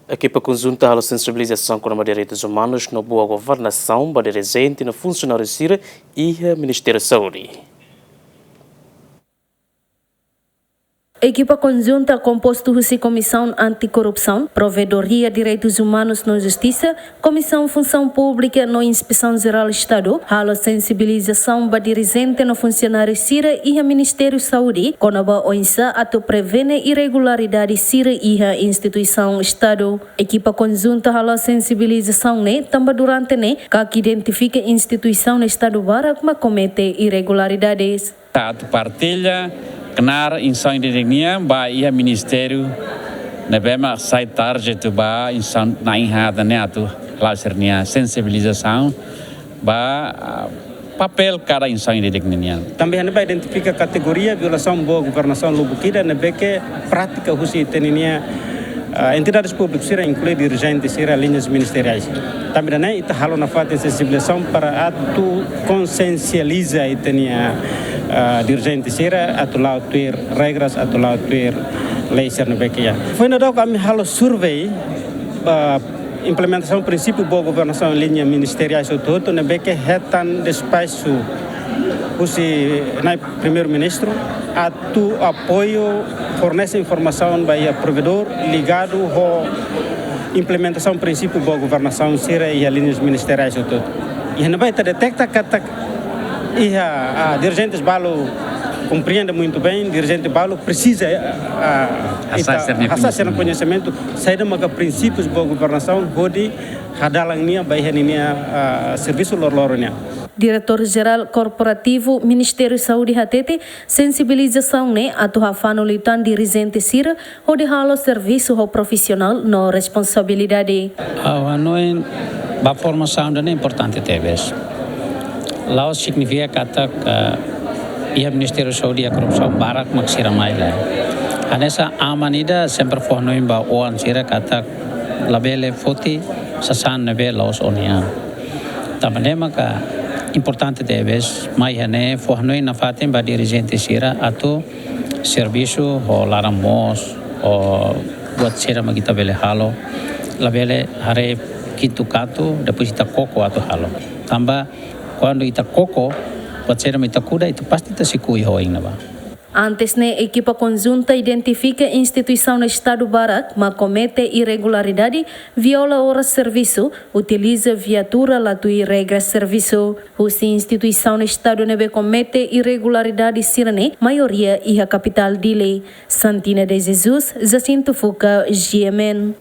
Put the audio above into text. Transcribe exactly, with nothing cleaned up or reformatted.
Ekipa konjunta halo sensibilizasaun kona-ba direitus umanus no boa governasaun ba dirijente no funsionáriu sira iha Ministériu Saúde. Ekipa konjunta kompostu husi Komisaun Antikorrupsaun, Provedoria Direitus Umanus no Justisa, Komisaun Funsaun Públika no Inspesaun Jerál Estadu halo sensibilizasaun ba dirijente no funsionáriu sira iha Ministériu Saúde kona-ba oinsá atu prevene irregularidade sira iha instituisaun Estadu. Ekipa konjunta halo sensibilizasaun ne'e tanba durante ne'e karik identifika instituisaun Estadu barak mak komete irregularidades. Atu partilla knaar instituisaun ida-idak nian ba iha ministériu ne'ebé mak sai target ba instituisaun na'in-haat ne'e atu halo sira-nia sensibilizasaun ba, ah, papél kada instituisaun ida-idak nian. Tanba ne'e ba identifika kategoria violasaun boa governasaun lubuk ida ne'ebé ke prátika husi ita-nia, ah, entidades públikas sira, inklui dirijente sira, liñas ministeriais. Tanba ne'e ita halo nafatin sensibilizasaun para atu konsiensializa ita-nia, ah, dirijente sira atu la'o tuir regras, atu la'o tuir lei sira ne'ebé ke iha. Foin daudauk ami halo survey, ah, implementasaun prinsípiu boa governasaun liña ministeriais hotu-hotu ne'ebé ke hetan despaxu husi Nai Primeiru-Ministru atu apoiu fornese informasaun ba iha provedór ligadu ho implementasaun prinsípiu boa governasaun sira iha liñas ministeriais hotu-hotu. Iha ne'ebá ita deteta katak iha, ah, dirijentes balu komprende muito bem, dirijente balu presiza, ah, hasa'e ita sira-nia hasa'e sira-nia koñesimentu. Koñesimentu saida maka prinsípius boa governasaun hodi hadalan nia ba iha ninia, ah, servisu loroloron nian. Diretór Jerál Korporativu Ministériu Saúde hatete, sensibilizasaun ne'e atu hafanu liután dirijente sira hodi halo servisu ho profisionál no responsabilidade. Ha'u hanoin ba formasaun ida-ne'e importante tebes. La'ós signifika katak, eh, iha Ministériu Saúde iha korrupsaun barak mak sira mai lae. Hanesan aman ida sempre fó hanoin ba oan sira katak labele foti sasán ne'ebé la'ós ó-nian. Tanba ne'e maka importante tebes mai iha ne'e fó hanoin nafatin ba dirijente sira atu servisu ho laran moos, ho buat sira mak ita bele halo. Labele haree kintu kantu, depois ita koko atu halo. Tanba kuandu ita koko buat sira mak ita kuda, ita pasti ita sei ko'alia ho ema ne'ebá. Antes ne'e, ekipa konjunta identifika instituisaun Estadu barak mak komete irregularidade, viola oras servisu, utiliza viatura la tuir regras servisu. Husi instituisaun Estadu ne'ebé komete irregularidade sira-ne'e, maioria iha kapitál Dili. Santina de Jesus, Jacinto Fuca, G M N.